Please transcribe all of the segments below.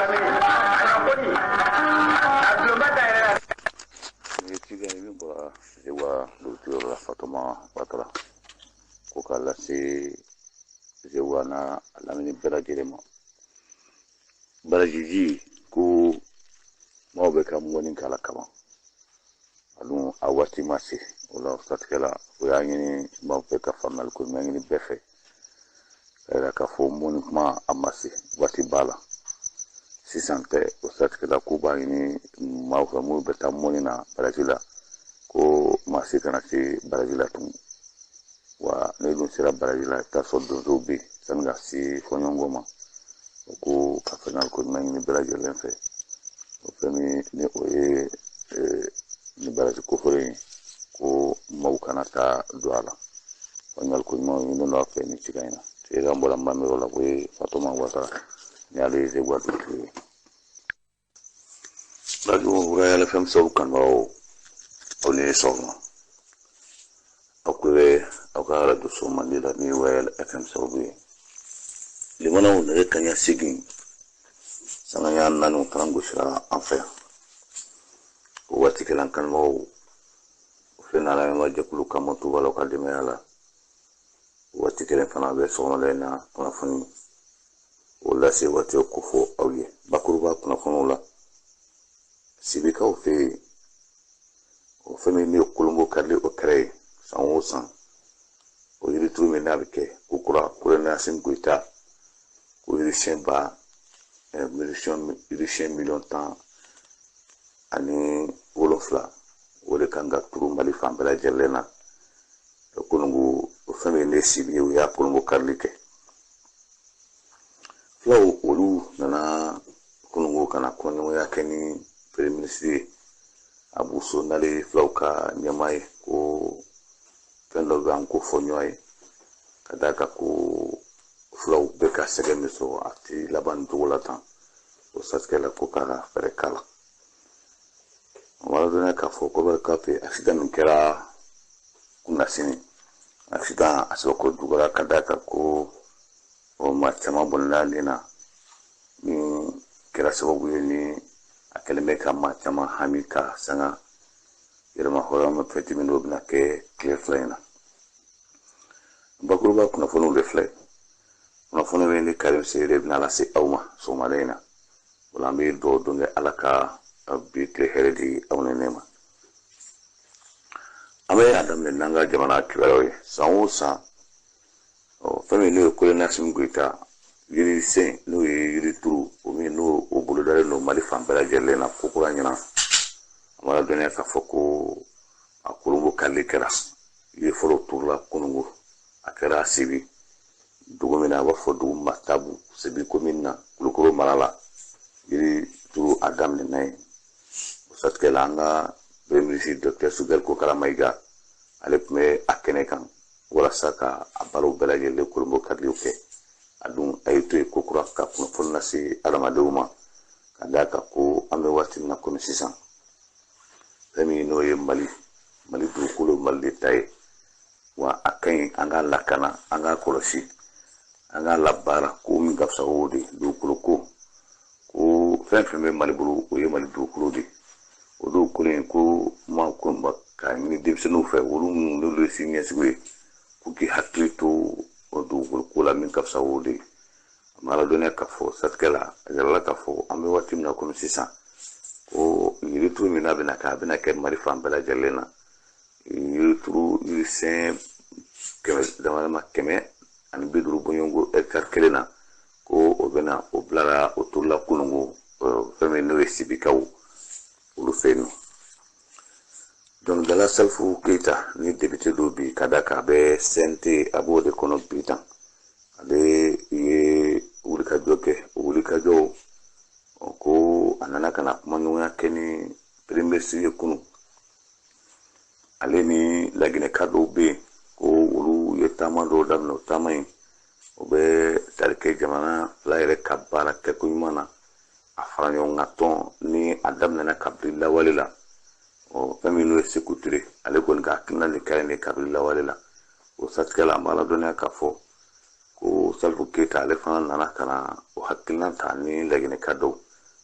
lamini. Kunnafoni, a bulonba dayɛlɛla. Nin ye cikan ye min bɔra Zeguwa dugutigi la, Fatoma Watara, ko k'a lase Zeguwa n'a lamini bɛɛ lajɛlen ma. Barajiji ko maaw bɛ ka mɔni k'a la kaban, a dun a waati ma se. O la, o siratigɛ la, o y'a ɲini maaw fɛ ka faamuyali ko ɲuman ɲini bɛɛ fɛ, ka yira k'a fɔ mɔni kuma a ma se, waati b'a la, sisan tɛ. O siratigɛ la, k'u b'a ɲini maaw fɛ minnu bɛ taa mɔni na baraji la, ko maa si kana se baraji la tugun. Wa ne dun sera baraji la, i bɛ taa sɔrɔ donsow bɛ yen sani ka se fɔɲɔgɔnkɔ ma. O ko ka faamuyali ko ɲuman ɲini bɛɛ lajɛlen fɛ. O fɛn min ni o ye ni baraji kofɔlen ye, ko maaw kana taa don a la. Faamuyali ko ɲuman ɲini don a fɛ ni cikan in na. Cikan bɔra maa min yɔrɔ la, o ye Fatoma Watara ni ale ye Zeguwa dugutigi ye. Radio Royal FM sabu kanubagaw, aw ni sɔgɔma. Aw ko bɛ aw ka radio so mandi la ni Royal FM sababu ye. Limanaw, nɛgɛ kaɲa 8 sanga ɲa 4 o taara gosira an fɛ yan. O waati kɛla, an kanubagaw, o filɛ n'a lamɛnbaa jɛkulu ka mɔtu b'a la u ka denbaya la. O waati kelen fana bɛ sɔgɔmada in na kunnafoni o lase waati o kofɔ aw ye. Bakuruba kunnafoniw la, Sibikaw fɛ yen, o fɛn min ye kolonbo karili o kɛra ye san o san, o yirituru min n'a bɛ kɛ ko kura, Colonel Assimi Goïta ko yirisiyɛn ba yirisiyɛn miliyɔn 17, o de kan ka turu Mali fan bɛɛ lajɛlen na. Kununko, o fɛn min ne Sibi ye, o y'a kolonbo karili kɛ. Fulaw, olu nana kununko ka na kumaɲɔgɔnya kɛ ni Premier ministre ye, Abu So, n'ale ye fulaw ka ɲɛmaa ye, ko fɛn dɔ bɛ an ko fɔ ɲɔgɔn ye, ka d'a kan ko fulaw bɛ ka sɛgɛn min sɔrɔ, a tɛ laban nin cogo la tan. O siratigɛ la, ko ka fɛɛrɛ k'a la. O b'a dɔn k'a fɔ ko bɛ k'a fɛ accident min kɛra Kunasini, accident a sɔrɔ ko juguyara, ka d'a kan ko o maa caman bɔnɛna nin na, min kɛra sababu ye ni a kɛlen bɛ ka maa caman hami ka sanga yɛlɛma hɔrɔnya fɛti min n'o bɛna kɛ tile 2 in na. Bakuruba kunnafoniw de filɛ, kunnafoni min ni Karim Seyide bɛna lase aw ma sɔgɔmada in na. O la, an bɛ dugawu don kɛ, Ala ka bi tile hɛrɛ di aw ni ne ma. An bɛ a daminɛ n'an ka jamana kibaruyaw ye. San o san, fɛn min n'o ye Colonel Assimi Goïta yiri sen, n'o ye yiri turu, o min n'o o bolodalen don Mali fan bɛɛ lajɛlen na ko kura ɲɛna, an b'a dɔnniya k'a fɔ ko a kolonbo karili kɛra. Yiri fɔlɔ turula kunungo, a kɛra Sibi dugu min na, a b'a fɔ dugu ma Tabu, Sibi commune na, Kulukoro mara la. Yiri turu a daminɛna yen. O siratigɛ la, an ka Premier ministre Docteur Choguel Kokalla Maïga, ale tun bɛ a kɛnɛ kan walasa ka a baaraw bɛɛ lajɛlen kolonbo kariliw kɛ. A dun a ye to yen kokura ka kunnafoni lase adamadenw ma, ka d'a kan ko an bɛ waati min na komi sisan, fɛn min n'o ye Mali dugukolo, Mali de ta ye wa a ka ɲi an k'a lakana, an k'a kɔlɔsi, an k'a labaara. Ko min ka fisa o de dugukolo ko, ko fɛn fɛn bɛ Mali bolo, o ye Mali dugukolo de ye. O dugukolo in ko ma ko k'a ɲini denmisɛnninw fɛ, olu minnu n'olu ye sini ɲɛsigiw ye, k'u k'i hakili to o dugukolo ko la, min ka fisa o de ye. An b'a ladɔnniya k'a fɔ siratigɛ la, a yirala k'a fɔ an bɛ waati min na komi sisan, ko yirituru min n'a bɛna kɛ, a bɛna kɛ Mali fan bɛɛ lajɛlen na, yirituru yirisiyɛn kɛmɛ dama dama 150 bɔɲɔgɔnko hectare kelen na, ko o bɛna o bilara, o turula kununko, fɛn min n'o ye Sibikaw olu fɛ yen nɔ. Dɔnkilidala Salifu Keyita ni député don bi, ka da kan a bɛ CNT, a b'o de kɔnɔ bi tan. Ale ye wulikajɔ kɛ. O wulikajɔ ko a nana ka na kumaɲɔgɔnya kɛ ni Premier ministre ye kunun. Ale ni Laginɛka dɔw bɛ yen, ko olu ye taama dɔw daminɛ. O taama in, o bɛ tali kɛ jamana fila yɛrɛ ka baara kɛko ɲuman na, a fara ɲɔgɔn kan tɔn ni a daminɛna kabini lawale la. Ɔ fɛn min n'o ye Seku Ture, ale kɔni ka hakilina de ka ɲi ne kabini lawale la. O siratigɛ la, an b'a ladɔnniya k'a fɔ ko Salifu Keyita, ale fana nana ka na o hakilina ta ni Laginɛka dɔw.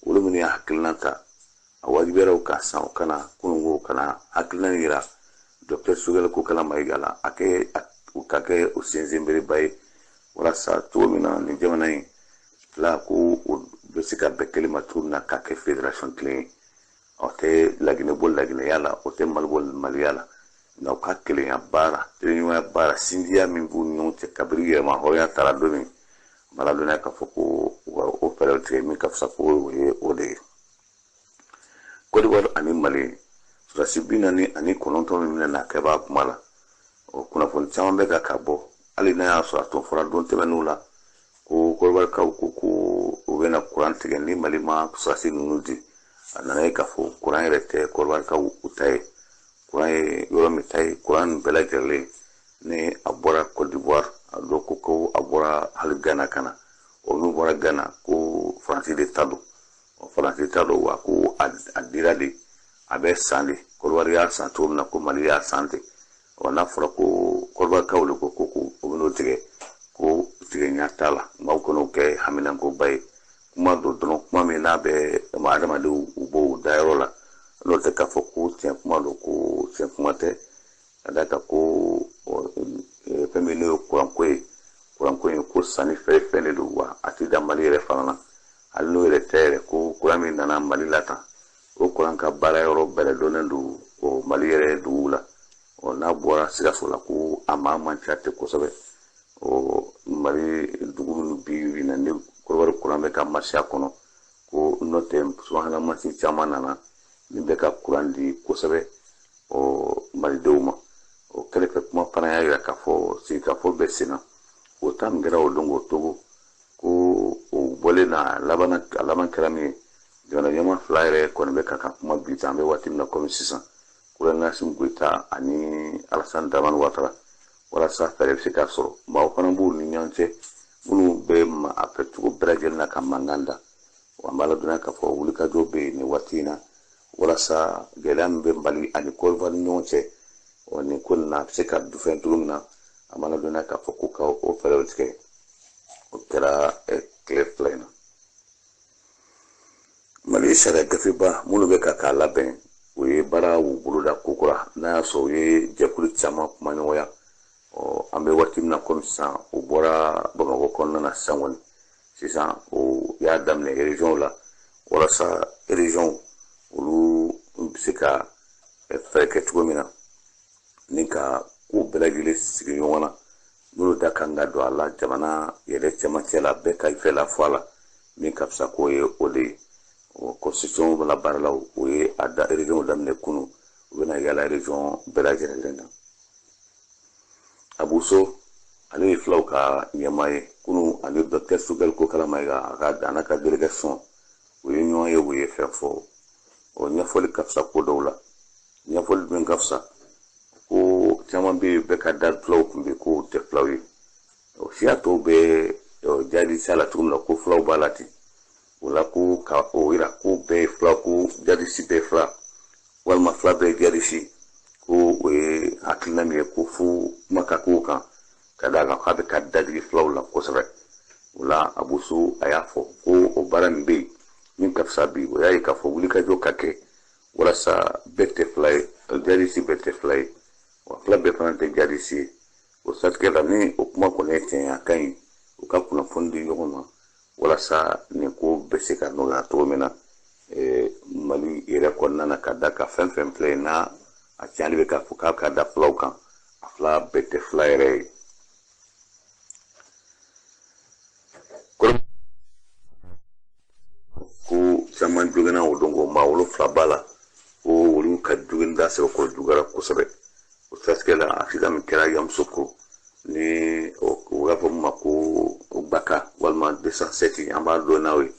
Olu minnu ye hakilina ta, a wajibiyara u kan san u kana kununko ka na hakilina yira Docteur Choguel Kokalla Maïga la, a kɛ u ka kɛ o sinsinbereba ye walasa cogo min na nin jamana in fila ko o bɛ se ka bɛn kelen ma cogo min na ka kɛ fédération kelen ye. O tɛ Laginɛ bɔ Laginɛya la, o tɛ Mali bɔ Maliya la, nka u ka kelenya baara, teriɲɔgɔnya baara, sinjiya min b'u ni ɲɔgɔn cɛ kabini yɛrɛma hɔrɔnya taara don min, baladɔnniya k'a fɔ ko u ka o fɛɛrɛw tigɛ min ka fisa ko o ye o de ye. Côte d'Ivoire ani Mali, sɔrɔdasi 49 min bɛna kɛ b'a kuma la, o kunnafoni caman bɛ ka bɔ, hali n'a y'a sɔrɔ a tun fɔra don tɛmɛnenw la ko Kɔdiwarikaw ko ko u bɛna kuran tigɛ ni Mali ma sɔrɔdasi ninnu di. A nana ye k'a fɔ kuran yɛrɛ tɛ Kɔdiwarikaw u ta ye, kuran ye yɔrɔ min ta ye, kuran nin bɛɛ lajɛlen ni a bɔra Côte d'Ivoire, a dɔw ko ko a bɔra hali Ghana ka na, o min bɔra Ghana ko Faransi de ta don, Faransi ta don, wa ko a dira de, a bɛ san de, Kɔdiwari y'a san cogo min na ko Mali y'a san ten. Ɔ n'a fɔra ko Kɔdiwarikaw de ko ko o bɛn'o tigɛ, ko tigɛ ɲɛ t'a la, nka u kan'o kɛ haminankoba ye. Kuma don dɔrɔn, kuma min n'a bɛ adamadenw u bɔ u dayɔrɔ la, n'o tɛ k'a fɔ ko tiɲɛ kuma don, ko tiɲɛ kuma tɛ. Ka d'a kan ko fɛn min n'o ye kuranko ye, kuranko in ko sanni fɛn fɛn de don, wa a tɛ da Mali yɛrɛ fana na, hali n'o yɛrɛ tɛ yɛrɛ, ko kuran min nana Mali la tan, o kuran ka baara yɔrɔ bɛrɛ dɔnnen don o Mali yɛrɛ duguw la. Ɔ n'a bɔra Sikaso la ko a maa man ca ten kosɛbɛ. Ɔ Mali dugu minnu bi bi in na ni Kɔdiwari kuran bɛ ka marché a kɔnɔ, ko n'o tɛ subahana mansin caman nana min bɛ ka kuran di kosɛbɛ ɔ malidenw ma. O kɛrɛfɛ kuma fana y'a yira k'a fɔ sigikafɔ bɛ sen na, o ta min kɛra o don k'o Togo, ko o bɔlen na a laban, a laban kɛra min ye, jamana ɲɛmaa fila yɛrɛ kɔni bɛ ka kuma bi tan, an bɛ waati min na komi sisan, Colonel Assimi Goïta ani Alassane Dramane Ouattara, walasa fɛɛrɛ bɛ se ka sɔrɔ. Maaw fana b'u ni ɲɔgɔn cɛ minnu bɛ a fɛ cogo bɛɛ lajɛlen na ka mankan da. Wa an b'a ladɔnniya k'a fɔ wulikajɔ bɛ yen nin waati in na walasa gɛlɛya min bɛ Mali ani Côte d'Ivoire ni ɲɔgɔn cɛ, ɔ nin ko nin na a bɛ se ka dufɛn cogo min na, an b'a ladɔnniya k'a fɔ ko ka o fɛɛrɛw tigɛ. O kɛra tile 2 in na. Mali sariya gafeba minnu bɛ ka k'a labɛn, o ye baara boloda kokura, n'a y'a sɔrɔ u ye jɛkulu caman kumaɲɔgɔnya. Ɔ an bɛ waati min na komi sisan, o bɔra Bamakɔ kɔnɔna na sisan kɔni, sisan o y'a daminɛ région la, walasa région olu bɛ se ka fɛɛrɛ kɛ cogo min na ni ka ko bɛɛ lajɛlen sigi ɲɔgɔn na, n'olu da kan ka don a la jamana yɛrɛ cɛmancɛ la, bɛɛ ka fɛ la fɔ a la, min ka fisa k'o ye o de ye. O constitution la baaralaw, o ye a da région daminɛ kunun, u bɛna yala région bɛɛ lajɛlen na. Abou Sow, ale ye filaw ka ɲɛmaa ye, kunun ale Docteur Choguel Kokalla Maïga a ka a n'a ka délégation, u ye ɲɔgɔn ye, u ye fɛn fɔ. O ɲɛfɔli ka fisa ko dɔw la, ɲɛfɔli jumɛn ka fisa? Ko caman bɛ yen bɛɛ ka da filaw kun bɛ k'o tɛ filaw ye, o siya tɔw bɛ jadisi la cogo min na ko filaw b'a la ten, o la ko ka o yira ko bɛɛ ye fila, ko jadisi bɛɛ ye fila, walima fila bɛɛ ye jadisi, ko o ye hakilina min ye, ko fo kuma ka k'o kan, ka d'a kan k'a bɛ ka dadigi filaw la kosɛbɛ. O la Abou Sow a y'a fɔ ko o baara min bɛ yen min ka fisa bi, o y'a ye k'a fɔ wulikajɔ ka kɛ walasa bɛɛ tɛ fila ye, jadisi bɛɛ tɛ fila ye, wa fila bɛɛ fana tɛ jadisi ye. O siratigɛ la, ni o kuma kɔni ye tiɲɛ ye, a ka ɲi u ka kunnafoni di ɲɔgɔn ma walasa nin ko bɛ se ka nɔgɔya cogo min na Mali yɛrɛ kɔnɔna na, ka da kan fɛn fɛn filɛ yen n'a a cayali bɛ k'a fɔ k'a ka da filaw kan, a fila bɛɛ tɛ fila yɛrɛ ye. Ko caman joginna o don ko maa 7 b'a la, ko olu ka joginda sɛbɛkɔrɔ juguyara kosɛbɛ. O siratigɛ la, accident min kɛra Yamoussoukro ni o b'a fɔ min ma ko Gbaka walima 207, an b'a dɔn n'aw ye,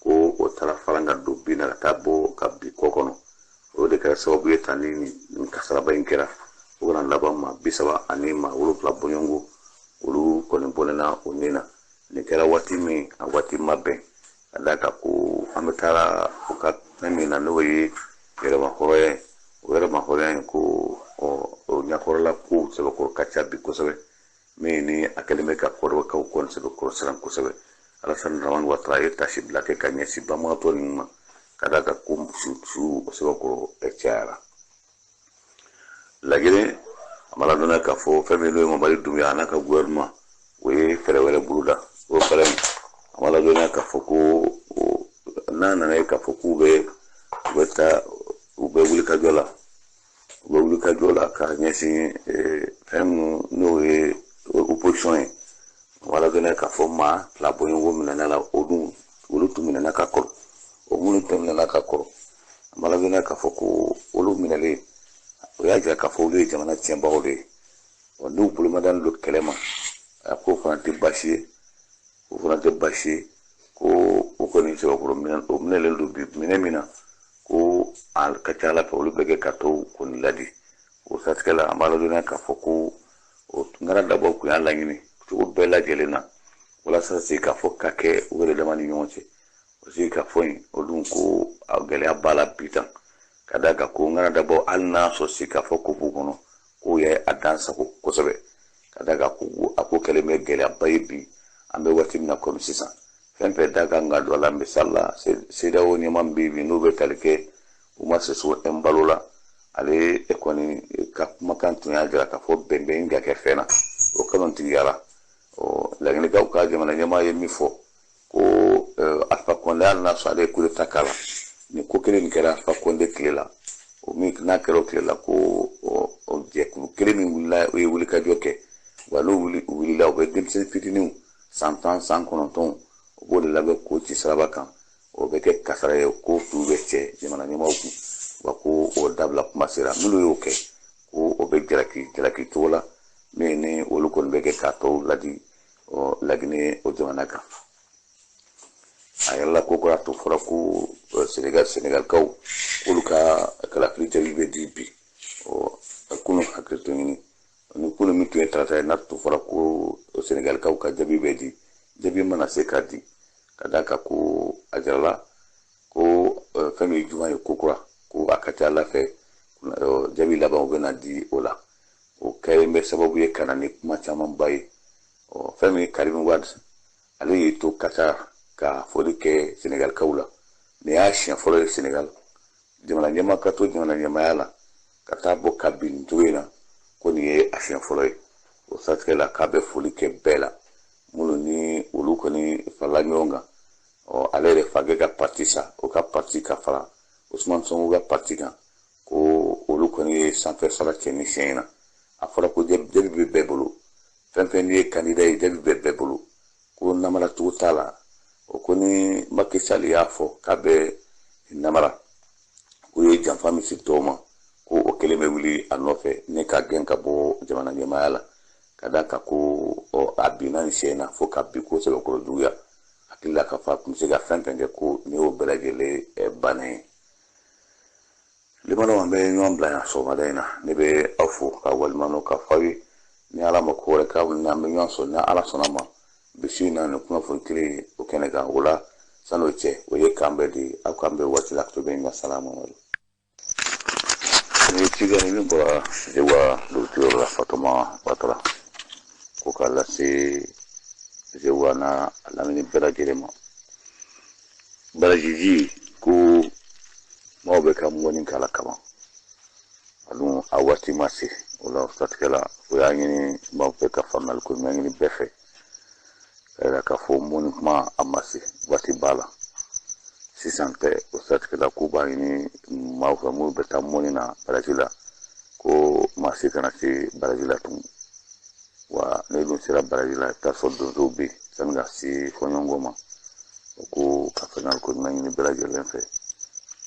ko o taara falan ka don bin na ka taa bɔ ka bin kɔ kɔnɔ, o de kɛra sababu ye tan ni nin kasaraba in kɛra, fo kana laban maa 30 ani maa 7 bɔɲɔgɔnko, olu kɔni bɔnɛna o nin na. Nin kɛra waati min, a waati ma bɛn, ka d'a kan ko an bɛ taara u ka fɛn min na n'o ye yɛrɛmahɔrɔnya ye, o yɛrɛmahɔrɔnya in ko o ɲɛkɔrɔla kow sɛbɛkɔrɔ ka ca bi kosɛbɛ, min ni a kɛlen bɛ ka kɔrɔbɔkaw kɔni sɛbɛkɔrɔ siran kosɛbɛ. Alassane Dramane Ouattara ye taasibila kɛ ka ɲɛsin banbagatɔ ninnu ma ka d'a kan ko su o sɛbɛkɔrɔ cayara. Laginɛ, a ma ladɔnniya k'a fɔ fɛn min n'o ye Mamadi Doumbouya a n'a ka gouvernement, o ye fɛɛrɛ wɛrɛ boloda. O fɛɛrɛ in, a ma ladɔnniya k'a fɔ ko n'a nana ye k'a fɔ k'u bɛ taa, u bɛ wulikajɔ la, u bɛ wulikajɔ la ka ɲɛsin fɛn minnu n'o ye opposition ye. A ma ladɔnniya k'a fɔ maa 2 bɔɲɔgɔn minɛna la, o dun olu tun minɛna ka kɔrɔ, o minnu tun minɛna ka kɔrɔ, a ma ladɔnniya k'a fɔ ko olu minɛlen, o y'a jira k'a fɔ olu ye jamana tiɲɛbagaw de ye. Wa n'u bolomadalen don kɛlɛ ma, a k'o fana tɛ baasi ye, o fana tɛ baasi ye, ko o kɔni sɛbɛkɔrɔ minɛ, o minɛlen don bi minɛ min na, ko a ka ca Ala fɛ olu bɛ kɛ ka tɔw kɔni ladi. O siratigɛ la, an b'a ladɔnniya k'a fɔ ko o tunkara dabɔ kun y'a laɲini cogo bɛɛ lajɛlen na walasa sigikafɔ ka kɛ u yɛrɛ dama ni ɲɔgɔn cɛ. O sigikafɔ in, o dun ko a gɛlɛya b'a la bi tan, ka d'a kan ko ŋana dabɔ hali n'a sɔrɔ sigikafɔ ko b'u kɔnɔ, k'o ye a dan sago kosɛbɛ, ka d'a kan ko a ko kɛlen bɛ gɛlɛyaba ye bi an bɛ waati min na komi sisan. Fɛn fɛn da kan ka don a la, misali la CEDEAO ɲɛmaa min bɛ yen bi n'o bɛ tali kɛ Umar Sissoco Embaló la, ale kɔni ka kumakan tun y'a jira k'a fɔ bɛnbɛn ka kɛ fɛn na, o kalontigiyara. Ɔ Laginɛkaw ka jamana ɲɛmaa ye min fɔ ko Alpha Condé, hali n'a sɔrɔ ale ye coup d'état k'a la, nin ko kelen nin kɛra Alpha Condé tile la, o min n'a kɛra o tile la, ko o jɛkulu kelen min wulila, o ye wulikajɔ kɛ, wa n'o wulila, u bɛ denmisɛnnin fitininw san 10 san 9, o b'o de labɛn k'o ci siraba kan, o bɛ kɛ kasara ye, ko tu bɛ cɛ jamana ɲɛmaaw kun, wa ko o dabila kuma sera. Minnu y'o kɛ, ko o bɛ jalaki cogo la min ni olu kɔni bɛ kɛ k'a tɔw ladi ɔ Laginɛ o jamana kan. A yɛrɛ la ko kura to fɔra ko Senegalikaw k'olu ka kalafili jaabi bɛ di bi. Ɔ kunun hakili to ɲini ni kunun min tun ye tarata ye, n'a to fɔra ko Senegalikaw ka jaabi bɛ di, jaabi mana se ka di, ka d'a kan ko a jirala ko fɛn min ye juma ye ko kura, ko a ka ca Ala fɛ jaabi laban u bɛna di o la. O kɛlen bɛ sababu ye ka na ni kuma camanba ye. Ɔ fɛn min ye Karim Wade, ale y'i to Qatar ka foli kɛ Senegalikaw la. Nin y'a siɲɛ fɔlɔ ye Senegal jamana ɲɛmaa ka to jamana ɲɛmaaya la ka taa bɔ ka bin nin cogo in na, ko nin ye a siɲɛ fɔlɔ ye. O siratigɛ la, k'a bɛ foli kɛ bɛɛ la minnu ni olu kɔni farala ɲɔgɔn kan. Ɔ ale yɛrɛ fakɛ ka parti sa, o ka parti ka fara Ousmane Sonko ka parti kan, ko olu kɔni ye sanfɛ sara cɛ ni siɲɛ in na. A fɔra ko jaabi bɛ bɛɛ bolo, fɛn fɛn n'i ye candidat ye, jaabi bɛ bɛɛ bolo, ko namara cogo t'a la. O ko ni Macky Sall y'a fɔ k'a bɛ namara, k'o ye janfa min se tɔw ma, ko o kelen bɛ wuli a nɔfɛ ne ka gɛn ka bɔ jamana ɲɛmaaya la, ka d'a kan ko a binna nin siɲɛ in na fo ka bi ko sɛbɛkɔrɔ juguya. Hakili la k'a fɔ a tun bɛ se ka fɛn fɛn kɛ, ko nin y'o bɛɛ lajɛlen bannen ye. Limanaw, an bɛ ɲɔgɔn bila yan sɔgɔmada in na. Ne bɛ aw fo ka waleɲuman ka fɔ aw ye. Ni Ala ma ko wɛrɛ k'aw ni an bɛ ɲɔgɔn sɔrɔ, ni Ala sɔnna ma, bi su in na nin kunnafoni kelen ye o kɛnɛ kan. O la san'o cɛ, o ye k'an bɛɛ di aw k'an bɛn waati la to bɛ n ka salamu aleykum. Ni cikɛ ni min bɔra Zewa dugutigi la, Fatoma Watara, ko k'a lase Zewa n'a lamini bɛɛ lajɛlen ma. Barajiji ko maaw bɛ ka mɔni k'a la kaban, a dun a waati ma se. O la o siratigɛ la, o y'a ɲini maaw fɛ ka faamuyali ko ɲuman ɲini bɛɛ fɛ, ka yira k'a fɔ mɔni kuma a ma se, waati b'a la, sisan tɛ. O siratigɛ la, k'u b'a ɲini maaw fɛ minnu bɛ taa mɔni na baraji la, ko maa si kana se baraji la tugun. Wa ne dun sera baraji la, i bɛ taa sɔrɔ donsow bɛ yen sani ka se fɔɲɔgɔnkɔ ma. O ko ka faamuyali ko ɲuman ɲini bɛɛ lajɛlen fɛ.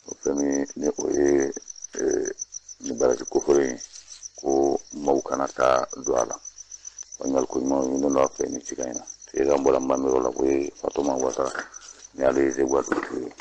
O fɛn min ni o ye ni baraji kofɔlen ye, ko maaw kana taa don a la. Faamuyali ko ɲuman ɲini don a fɛ ni cikan in na. Cikan bɔra maa min yɔrɔ la, o ye Fatoma Watara, ni ale ye Zewa dugutigi ye.